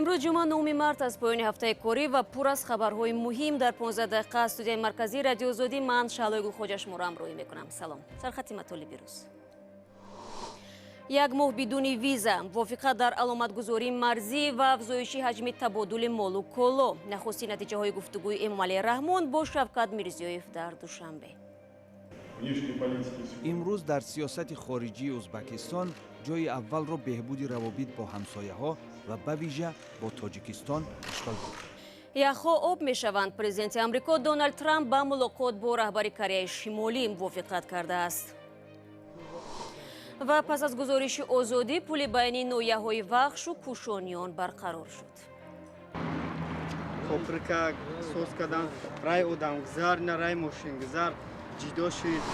Имрӯз ҷумъа, 9 март, аз поёни ҳафтаи корӣ ва пур аз хабарҳои муҳим дар 15 дақиқа аз студияи марказии Радиои Озодӣ ман, Шаҳлои Гулхоҷа, шуморо ҳамроҳӣ мекунам. Салом. Сархати матолиби рӯз: як моҳ бидуни виза, мувофиқат дар аломатгузории марзӣ ва афзоиши ҳаҷми табодули молу коло. Нахустин натиҷаҳои гуфтугӯи Эмомалӣ Раҳмон бо Шавкат Мирзиёев дар Душанбе. Имрӯз дар сиёсати хориҷии Ӯзбекистон ҷои аввалро беҳбуди равобит бо ҳамсояҳо ва ба вижа бо Тоҷикистон ишғол мекунад. Яхҳо об мешаванд. Президенти Амрико Доналд Трамп ба мулоқот бо раҳбари Кореяи Шимолӣ мувофиқат кардааст. Ва пас аз гузориши Озодӣ, пули байни ноҳияҳои Вахшу Кушониён барқарор шуд. Коприка соз кардан, рай одамгузар на рай мошингузар ҷидо шуд.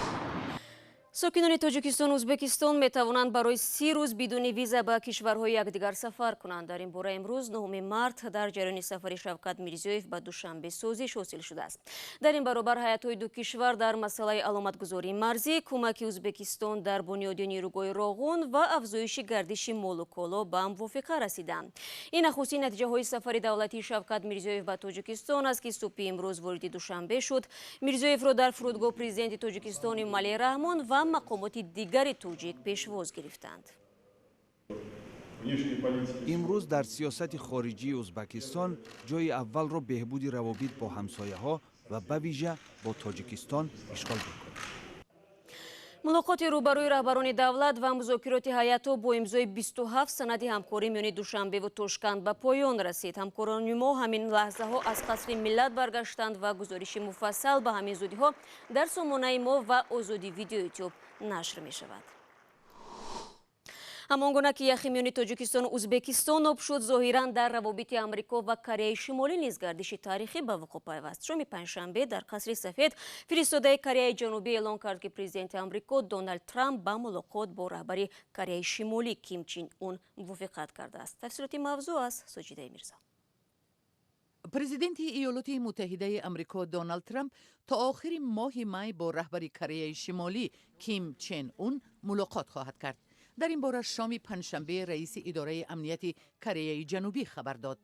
Сокинони Тоҷикистону Ӯзбекистон метавонанд барои 30 рӯз бидуни виза ба кишварҳои якдигар сафар кунанд. Дар ин бора имрӯз, 9 март, дар ҷараёни сафари Шавкат Мирзиёев ба Душанбе созиш ҳосил шудааст. Дар ин баробар ҳайатҳои ду кишвар дар масъалаи аломатгузории марзӣ, кӯмаки Ӯзбекистон дар бунёди нерӯгоҳи Роғун ва афзоиши гардиши молу коло ба мувофиқа расиданд. Ин нахустин натиҷаҳои сафари давлатии Шавкат Мирзиёев ба Тоҷикистон аст, ки субҳи имрӯз вориди Душанбе шуд. Мирзиёевро дар фурудгоҳ президенти Тоҷикистон Эмомалӣ Раҳмон ва мақомоти дигари тоҷик пешвоз гирифтанд. Имрӯз дар сиёсати хориҷии Ӯзбекистон ҷои аввалро беҳбуди равобит бо ҳамсояҳо ва ба вижа бо Тоҷикистон ишғол мекунад. Мулоқоти рӯбарӯи раҳбарони давлат ва музокироти ҳайатҳо бо имзои 27 санади ҳамкорӣ миёни Душанбеву Тошканд ба поён расид. Ҳамкорони мо ҳамин лаҳзаҳо аз Қасри Миллат баргаштанд ва гузориши муфассал ба ҳамин зудиҳо дар сомонаи мо ва Озодӣ Видео Ютуб нашр мешавад. Ҳамон гуна ки яхи миёни Тоҷикистону Ӯзбекистон об шуд, зоҳиран дар равобити Амрико ва Кореяи Шимолӣ низ гардиши таърихӣ ба вуқӯъ пайваст. Шоми панҷшанбе дар Қасри Сафед фиристодаи Кореяи Ҷанубӣ эълон кард, ки президенти Амрико Доналд Трамп ба мулоқот бо раҳбари Кореяи Шимолӣ Ким Чин Ун мувофиқат кардааст. Тафсилоти мавзӯъ аз Соҷидаи Мирзо. Президенти Иёлоти Муттаҳидаи Амрико Доналд Трамп то охири моҳи май бо раҳбари Кореяи Шимолӣ Ким Чен Ун мулоқот хоҳад кард. Дар ин бора шоми панҷшанбе раиси идораи амнияти Кореяи Ҷанубӣ хабар дод.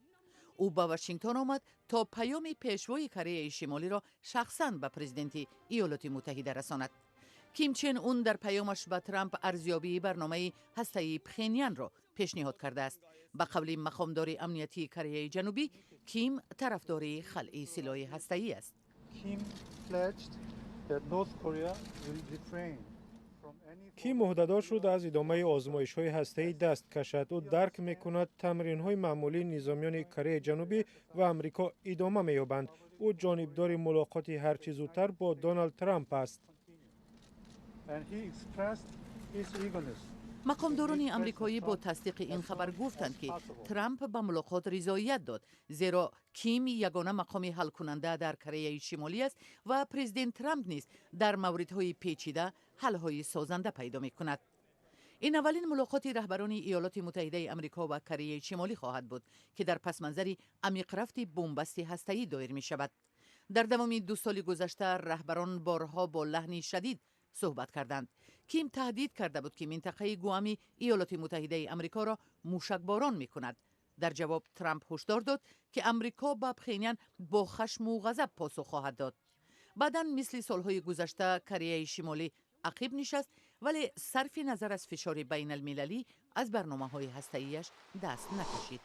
Ӯ ба Вашингтон омад, то паёми пешвои Кореяи Шимолиро шахсан ба президенти Иёлоти Муттаҳида расонад. Ким Чен Ун дар паёмаш ба Трамп арзёбии барномаи ҳастаии Пхенянро пешниҳод кардааст. Ба қавли мақомдори амниятии Кореяи Ҷанубӣ, Ким тарафдори халъи силоҳи ҳастаӣ аст. Kim pledged that North Korea will refrain from any Ким ӯҳдадор шуд, аз идомаи озмоишҳои ҳастаӣ даст кашад. Ӯ дарк мекунад, тамринҳои маъмулии низомиёни Кореяи Ҷанубӣ ва Амрико идома меёбанд. Ӯ ҷонибдори мулоқоти ҳарчи зудтар бо Доналд Трамп аст. And he expressed his eagerness Мақомдорони амрикоӣ бо тасдиқи ин хабар гуфтанд, ки Трамп ба мулоқот ризоият дод, зеро Ким ягона мақоми ҳалкунанда дар Кореяи Шимолӣ аст ва президент Трамп низ дар мавридҳои печида ҳалҳои созанда пайдо мекунад. Ин аввалин мулоқоти раҳбарони Иёлоти Муттаҳидаи Амрико ва Кореяи Шимолӣ хоҳад буд, ки дар пасманзари амиқрафти бунбасти ҳастаӣ доир мешавад. Дар давоми 2 соли гузашта раҳбарон борҳо бо лаҳни шадид суҳбат карданд. Ким таҳдид карда буд, ки минтақаи Гуами Иёлоти Муттаҳидаи Амрикоро мушакборон мекунад. Дар ҷавоб Трамп ҳушдор дод, ки Амрико ба Пхенян бо хашму ғазаб посух хоҳад дод. Баъдан, мисли солҳои гузашта, Кореяи Шимолӣ ақиб нишаст, вале сарфи назар аз фишори байналмилалӣ аз барномаҳои ҳастаияш даст накашид.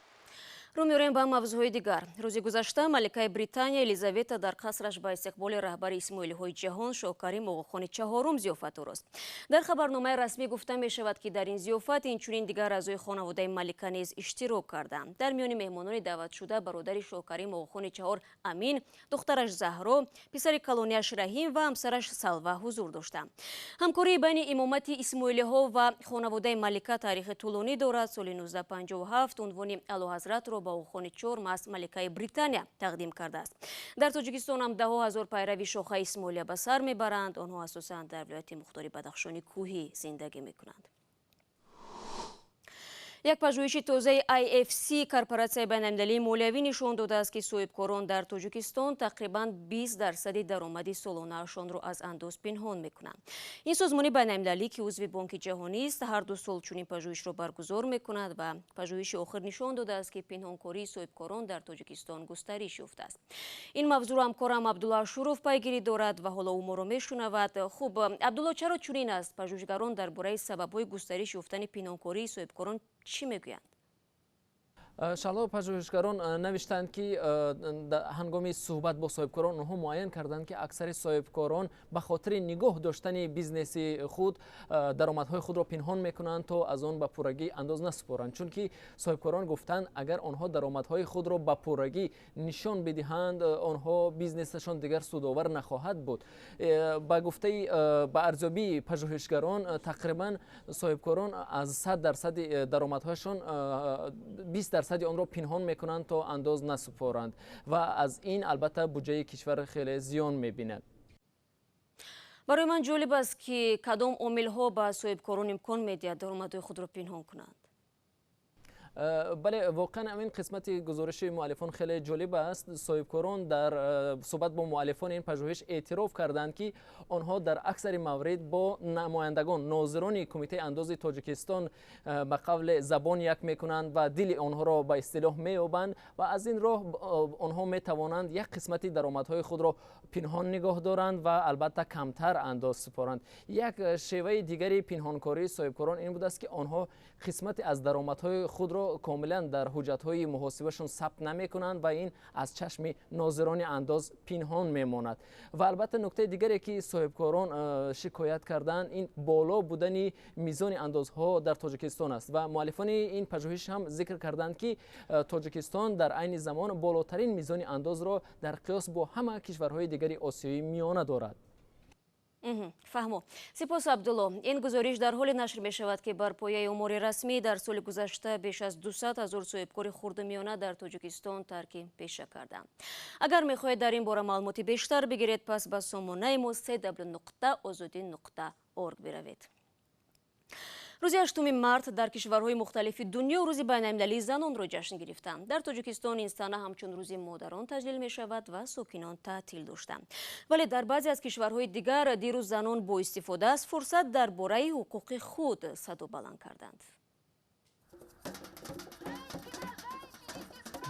Рӯ меорем ба мавзӯъҳои дигар. Рӯзи гузашта маликаи Британия Елизавета дар қасраш ба истиқболи раҳбари исмоилиҳои ҷаҳон, Шоҳкарим Оғохони Чаҳорум, зиёфат орост. Дар хабарномаи расмӣ гуфта мешавад, ки дар ин зиёфат инчунин дигар аъзои хонаводаи малика низ иштирок карданд. Дар миёни меҳмонони даъватшуда бародари Шоҳкарим Оғохони Чаҳор Амин, духтараш Заҳро, писари калонияш Раҳим ва ҳамсараш Салва ҳузур доштанд. Ҳамкории байни имомати исмоилиҳо ва хонаводаи малика таърихи тӯлонӣ дорад. Соли 1957 унвони Аълоҳазратро ба Оғохони Чор маҳз маликаи Британия тақдим кардааст. Дар Тоҷикистон ҳам даҳо ҳазор пайрави шохаи исмоилия ба сар мебаранд. Онҳо асосан дар вилояти мухтори Бадахшони Кӯҳӣ зиндагӣ мекунанд. Як пажӯҳиши тозаи IFC, корпоратсияи байналмилалии молиявӣ, нишон додааст, ки соҳибкорон дар Тоҷикистон тақрибан 20% даромади солонаашонро аз андоз пинҳон мекунанд. Ин созмони байналмилалӣ, ки узви Бонки Ҷаҳонист, ҳар 2 сол чунин пажӯҳишро баргузор мекунад ва пажӯҳиши охир нишон додааст, ки пинҳонкории соҳибкорон дар Тоҷикистон густариш ёфтааст. Ин мавзӯъро ҳамкорам Абдулло Ашуров пайгирӣ дорад ва ҳоло ӯ моро мешунавад. Хуб, Абдулло, чаро чунин аст? Пажӯҳишгарон дар бораи сабабҳои густариш ёфтани пинҳонкории соҳибкорон чӣ мегӯянд? Шаҳло, пажӯҳишгарон навиштанд, ки ҳангоми суҳбат бо соҳибкорон онҳо муайян карданд, ки аксари соҳибкорон ба хотири нигоҳ доштани бизнеси худ даромадҳои худро пинҳон мекунанд, то аз он ба пуррагӣ андоз насупоранд, чунки соҳибкорон гуфтанд, агар онҳо даромадҳои худро ба пуррагӣ нишон бидиҳанд, онҳо бизнесашон дигар судовар нахоҳад буд. Ба гуфтаи, ба арзёбии пажӯҳишгарон, тақрибан соҳибкорон аз 100% даромадҳояшон 20% онро пинҳон мекунанд, то андоз насупоранд, ва аз ин албатта буҷаи кишвар хеле зиён мебинад. Барои ман ҷолиб аст, ки кадом омилҳо ба соҳибкорон имкон медиҳад даромадҳои худро пинҳон кунанд. Бале, воқеан ҳамин қисмати гузориши муаллифон хеле ҷолиб аст. Соҳибкорон дар суҳбат бо муаллифони ин пажӯҳиш эътироф карданд, ки онҳо дар аксари маврид бо намояндагон, нозирони Кумитаи андози Тоҷикистон, ба қавле забон як мекунанд ва дили онҳоро ба истилоҳ меёбанд ва аз ин роҳ онҳо метавонанд як қисмати даромадҳои худро пинҳон нигоҳ доранд ва албатта камтар андоз супоранд. Як шеваи дигари пинҳонкории соҳибкорон ин будааст, ки онҳо қисмате аз даромадҳои худро комилан дар ҳуҷҷатҳои муҳосибашон сабт намекунанд ва ин аз чашми нозирони андоз пинҳон мемонад. Ва албатта нуктаи дигаре, ки соҳибкорон шикоят карданд, ин боло будани мизони андозҳо дар Тоҷикистон аст ва муаллифони ин пажӯҳиш ҳам зикр карданд, ки Тоҷикистон дар айни замон болотарин мизони андозро дар қиёс бо ҳама кишварҳои дигари Осиёи Миёна дорад. Фаҳмо, сипос, Абдулло. Ин гузориш дар ҳоле нашр мешавад, ки бар пояи омори расмӣ дар соли гузашта беш аз 200 ҳазор соҳибкори хурду миёна дар Тоҷикистон тарки пеша карданд. Агар мехоҳед дар ин бора маълумоти бештар бигиред, пас ба сомонаи мо cw.ozodi.org биравед. Рӯзи 8 март дар кишварҳои мухталифи дунё рӯзи байналмилалии занонро ҷашн гирифтанд. Дар Тоҷикистон ин сана ҳамчун рӯзи модарон таҷлил мешавад ва сокинон таътил доштанд, вале дар баъзе аз кишварҳои дигар дирӯз занон бо истифода аз фурсат дар бораи ҳуқуқи худ садо баланд карданд.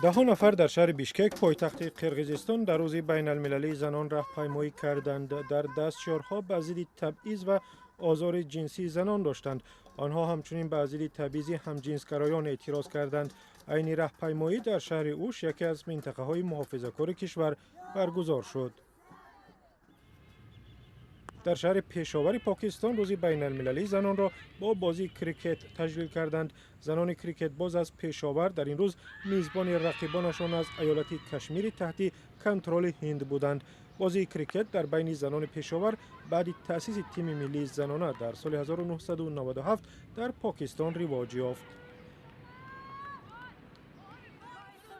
Даҳҳо нафар дар шаҳри Бишкек, пойтахти Қирғизистон, дар рӯзи байналмилалии занон раҳпаймоӣ карданд. Дар даст шиорҳо ба зидди табъиз ва озори ҷинсии занон доштанд. Онҳо ҳамчунин ба зидди табъизи ҳамҷинсгароён эътироз карданд. Айни раҳпаймоӣ дар шаҳри Уш, яке аз минтақаҳои муҳофизакори кишвар, баргузор шуд. Дар шаҳри Пешовари Покистон рӯзи байналмилалии занонро бо бозии крикет таҷлил карданд. Занони крикетбоз аз Пешовар дар ин рӯз мизбони рақибонашон аз аёлати Кашмири таҳти контроли Ҳинд буданд. Бозии крикет дар байни занони Пешовар баъди таъсиси тими миллии занона дар соли 1997 дар Покистон ривоҷ ёфт.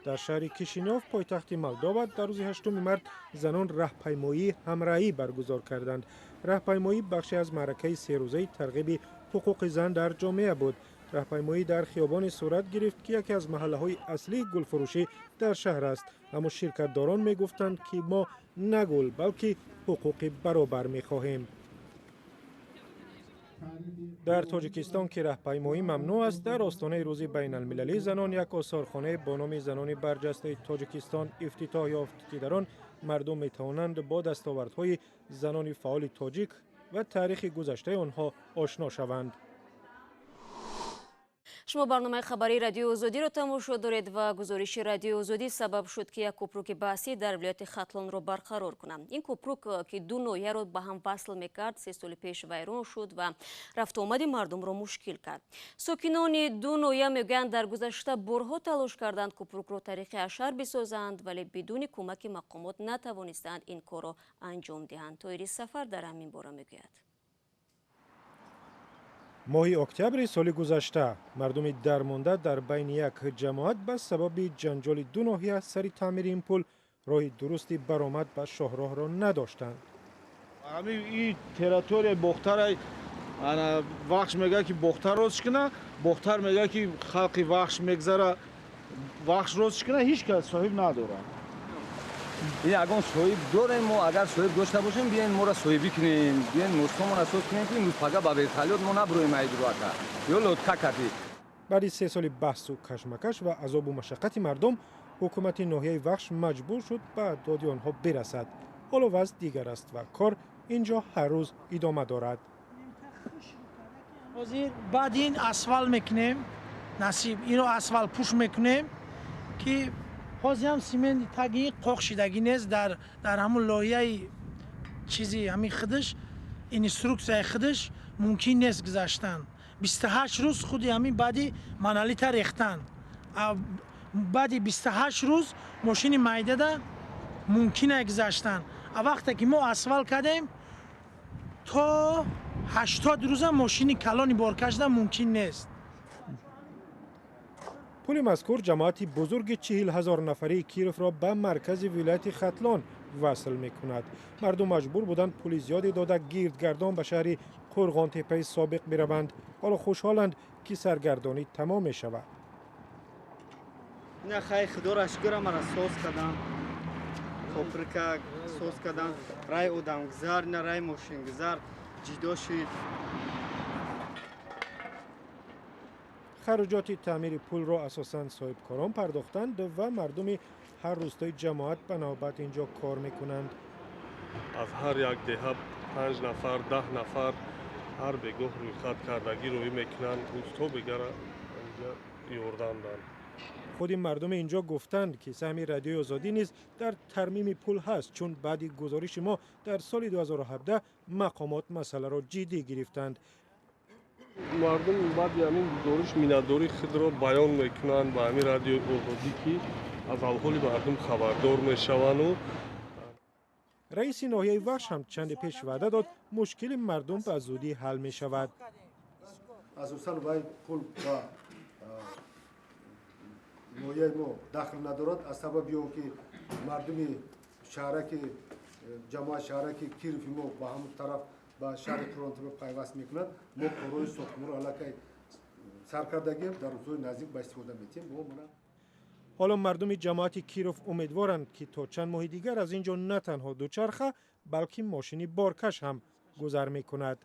Дар шаҳри Кишинёв, пойтахти Молдова, дар рӯзи 8 март занон раҳпаймоии ҳамраҳӣ баргузор карданд. Раҳпаймоӣ бахше аз маъракаи серӯзаи тарғиби ҳуқуқи зан дар ҷомеа буд. Раҳпаймоӣ дар хиёбоне сурат гирифт, ки яке аз маҳаллаҳои аслии гулфурӯшӣ дар шаҳр аст, аммо ширкатдорон мегуфтанд, ки мо на гул, балки ҳуқуқи баробар мехоҳем. Дар Тоҷикистон, ки раҳпаймоӣ мамнӯъ аст, дар остонаи рӯзи байналмилалии занон як осорхонае бо номи занони барҷастаи Тоҷикистон ифтитоҳ ёфт, ки дар он мардум метавонанд бо дастовардҳои занони фаъоли тоҷик ва таърихи гузаштаи онҳо ошно шаванд. Шумо барномаи хабарии Радиои Озодиро тамошо доред ва гузориши Радиои Озодӣ сабаб шуд, ки як кӯпруки баҳсӣ дар вилояти Хатлонро барқарор кунанд. Ин кӯпрук, ки ду ноҳияро ба ҳам васл мекард, 3 соли пеш вайрон шуд ва рафтуомади мардумро мушкил кард. Сокинони ду ноҳия мегӯянд, дар гузашта борҳо талош карданд кӯпрукро тариқи ҳашар бисозанд, вале бидуни кӯмаки мақомот натавонистанд ин корро анҷом диҳанд. Тоҳири Сафар дар ҳамин бора мегӯяд. Моҳи октябри соли гузашта мардуми дармонда дар байни як ҷамоат ба сабаби ҷанҷоли ду ноҳия сари таъмири ин пул роҳи дурусти баромад ба шоҳроҳро надоштанд. Ҳамин территорияи Бохтарай. Ана Вахш мегӯяд, ки Бохтар рост куна, Бохтар мегӯяд, ки халқи Вахш мегзара, Вахш рост куна, ҳеҷ кас соҳиб надорад. Ин ягон соҳиб дорем мо, агар соҳиб дошта бошем, биёен моро соҳибӣ кунем, биёен мостомонро соз кунем, ки имрӯз пага ба вертолёт мо набуроем айдруака ё лодка кати. Баъди 3 соли баҳсу кашмакаш ва азобу машаққати мардум, ҳукумати ноҳияи Вахш маҷбур шуд ба доди онҳо бирасад. Ҳоло вазъ дигар аст ва кор ин ҷо ҳар рӯз идома дорад. Ҳозир баъд ин асфалт мекунем, насиб инро асфалт пӯш мекунем, ки ҳозир ҳам сименти таги қоқ шидагӣ нест. Дар ҳамун лоиҳаи чизи ҳамин худаш, инструксияи худаш мумкин нест гузаштан. 28 рӯз худи ҳамин баъди монолита рехтан, баъди 28 рӯз мошини майдада мумкин е гузаштан. А вақте ки мо асфалт кардем, то 80 рӯза мошини калони боркашда мумкин нест. Пули мазкур ҷамоати бузурги 40 000 нафарии Кировро ба маркази вилояти Хатлон васл мекунад. Мардум маҷбур буданд пули зиёде дода гирдгардон ба шаҳри Қурғонтеппаи собиқ бираванд. Ҳоло хушҳоланд, ки саргардонӣ тамом мешавад. Ина хай худоро шукр, мара соз кардам, коприка соз кардам, рай одамгузар, ина рай мошингузар ҷидо шид. Хароҷоти таъмири пулро асосан соҳибкорон пардохтанд ва мардуми ҳар рӯстои ҷамоат ба навбат ин ҷо кор мекунанд. Аз ҳар як деҳа 5 нафар, 10 нафар ҳар бегоҳ рӯйхат кардагӣ рӯй мекунанд, рӯсто бегара инҷа ёрдам данд. Худи мардуми ин ҷо гуфтанд, ки саҳми Радиои Озодӣ низ дар тармими пул ҳаст, чун баъди гузориши мо дар соли 2017 мақомот масъаларо ҷиддӣ гирифтанд. Мардум баъди ҳамин гузориш миннатдории худро баён мекунанд ба ҳамин Радиои Озодӣ, ки аз аҳволи мардум хабардор мешаванду. Раиси ноҳияи Вахш ҳам чанде пеш ваъда дод, мушкили мардум ба зудӣ ҳал мешавад. Асосан вай пул ба ноҳияи мо дахл надорад, аз сабаби он ки мардуми шаҳраки ҷамоат шаҳраки Кирови мо ба ҳамон тараф ба шаҳри Қурғонтеппа пайваст мекунад. Мо корҳои сохтмонро аллакай сар кардагием, дар рӯзҳои наздик ба истифода метиҳем. Ҳоло мардуми ҷамоати Киров умедворанд, ки то чанд моҳи дигар аз ин ҷо на танҳо дучарха, балки мошини боркаш ҳам гузар мекунад.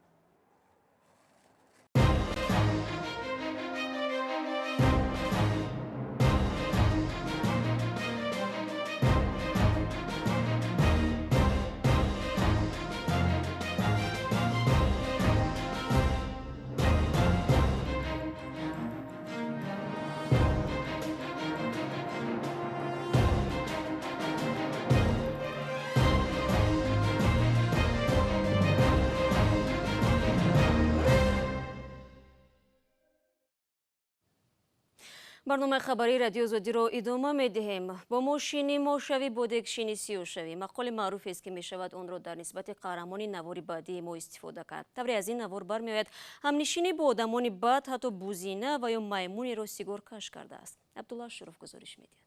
Барномаи хабарии Радиои Озодиро идома медиҳем. Бо мошини мошавӣ, бо дегшини сиёшавӣ. Мақоли маъруфест, ки мешавад онро дар нисбати қаҳрамони навори баъдии мо истифода кард. Тавре аз ин навор бармеояд, ҳамнишинӣ бо одамони бад ҳатто бузина ва ё маймунеро сигоркаш кардааст. Абдулла Ашуров гузориш медиҳад.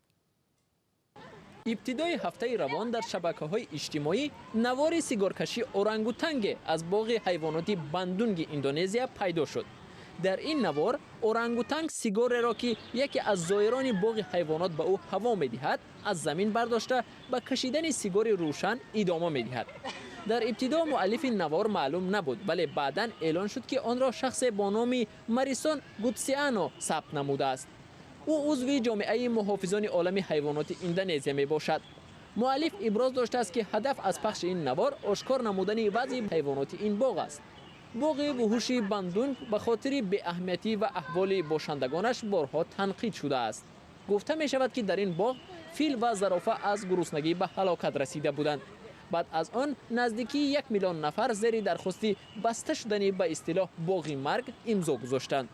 Ибтидои ҳафтаи равон дар шабакаҳои иҷтимоӣ навори сигоркашии орангутанге аз боғи ҳайвоноти Бандунги Индонезия пайдо шуд. Дар ин навор орангутанг сигореро, ки яке аз зоирони боғи ҳайвонот ба ӯ ҳаво медиҳад, аз замин бардошта ба кашидани сигори рӯшан идома медиҳад. Дар ибтидо муаллифи навор маълум набуд, вале баъдан эълон шуд, ки онро шахсе бо номи Марисон Гутсиано сабт намудааст. Ӯ узви ҷомеаи муҳофизони олами ҳайвоноти Индонезия мебошад. Муаллиф иброз доштааст, ки ҳадаф аз пахши ин навор ошкор намудани вазъи ҳайвоноти ин боғ аст. Боғи вуҳуши Бандунг ба хотири беаҳамиятӣ ва аҳволи бошандагонаш борҳо танқид шудааст. Гуфта мешавад, ки дар ин боғ фил ва зарофа аз гуруснагӣ ба ҳалокат расида буданд. Баъд аз он наздикии 1 миллион нафар зери дархости баста шудани ба истилоҳ боғи марг имзо гузоштанд.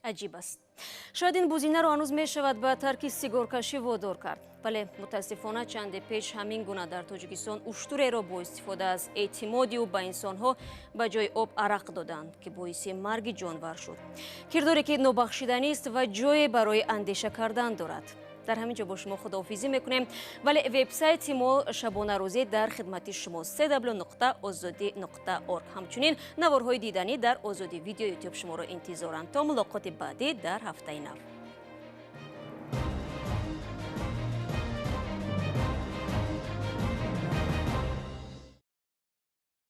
Аҷиб аст. Шояд ин бузинаро ҳанӯз мешавад ба тарки сигоркашӣ водор кард. Вале мутаассифона чанде пеш ҳамин гуна дар Тоҷикистон уштуреро бо истифода аз эътимоди ӯ ба инсонҳо ба ҷои об арақ доданд, ки боиси марги ҷонвар шуд. Кирдоре ки нобахшиданист ва ҷое барои андеша кардан дорад. Дар ҳамин ҷо бо шумо худоҳофизӣ мекунем, вале вебсайти мо шабонарӯзӣ дар хидмати шумо www.ozodi.org. Ҳамчунин наворҳои диданӣ дар Озодӣ Видео Ютуб шуморо интизоранд. То мулоқоти баъдӣ дар ҳафтаи нав.